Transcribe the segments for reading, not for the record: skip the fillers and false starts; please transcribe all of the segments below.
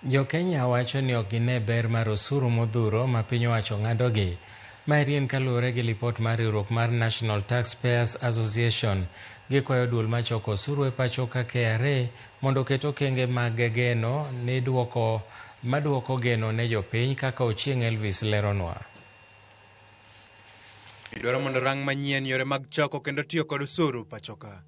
Jo-Kenya wacho ni ok gine ber mar osuru modhuro ma piny owacho ng'adogi. Maeri en kaluwore gi lipot mar riwruok mar National Taxpayers Association. Gikwayo duol machoko osuru e pacho ka KRA mondo oket okenge mag geno ni duoko maduoko geno ne jopiny kaka Ochieng' Elvis leronwa. Idwaro mondo rang manyien yore mag choko kendo tiyo kod osuru pachoka.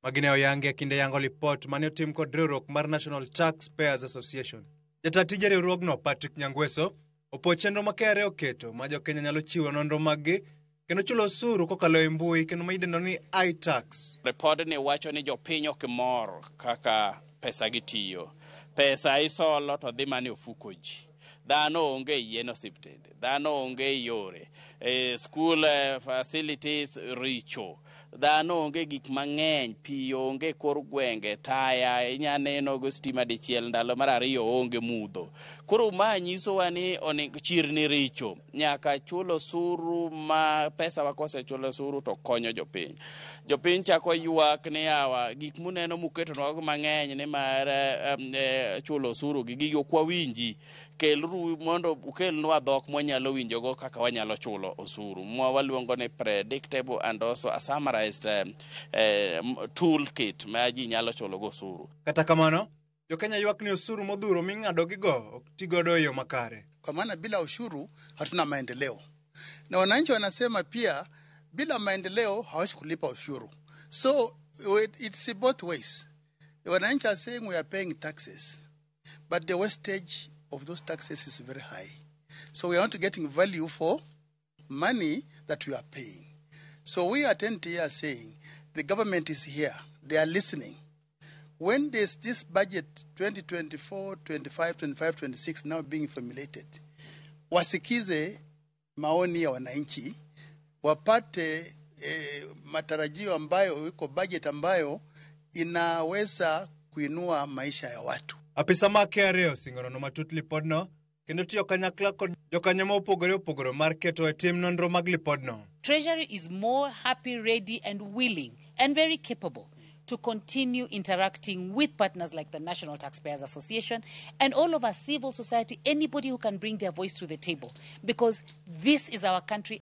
Magi ne oyangi e kinde yango lipot mane otim kod riwruok mar National Taxpayers Association. Jata tije riwruogno Patrick Nyangweso opuo chenro ma KRA oketo ma jokenya nyalo chiwo nonro mag-gi kendo chulo osuru kokalo e mbui kendo ma idendo ni iTax. Ripodni wacho ni jopiny ok mor kaka pesa gi tiyo. Pesa isolo to dhi mana e ofuko ji. Dhano onge yien osiptende, dhano onge yore, school facilities richo, dhano onge gik mang'eny, pi onge kor gwenge, taya inya neno go stima dichiel ndalo mar ariyo onge mudho. Koro ma nyisowa ni onego chirni richo, nyaka chul osuru ma pesa wa kosechulo osuru to konyo jopiny. Jopiny chako ywak ni yawa gik muneno muketonwa mang'eny ni mar chulo osuru gi gigi ok wawinji. Keluru mondo ukelnwa dhok mwanyalo winjogo kaka wanyalo chulo osuru. Mwa waluongo ni predictable and also a summarized toolkit ma ji nyalo chulo go osuru. Kata kamano, jokenya ywak ni osuru modhuro ming'ado gigo ok ti godo e yo makare. Kwa maana bila ushuru hatuna maendeleo, na wananchi wanasema pia bila maendeleo hawezi kulipa ushuru. So it's both ways. The wananchi are saying we are paying taxes, but the wastage of those taxes is very high. So we are not getting value for money that we are paying. So we at NTA are saying the government is here, they are listening. When there's this budget 2024, 25, 25, 26 now being formulated, wasikize maoni ya wananchi, wapate matarajio ambayo iko budget ambayo inaweza kuinua maisha ya watu. Apisa mag KRA osingo nono matut lipodno kendo tiyo kanyakla kod jokanyo ma opogore opogore mar keto e tim nonro mag lipodno. Treasury is more happy, ready, and willing, and very capable to continue interacting with partners like the National Taxpayers Association and all of us, civil society, anybody who can bring their voice to the table. Because this is our country.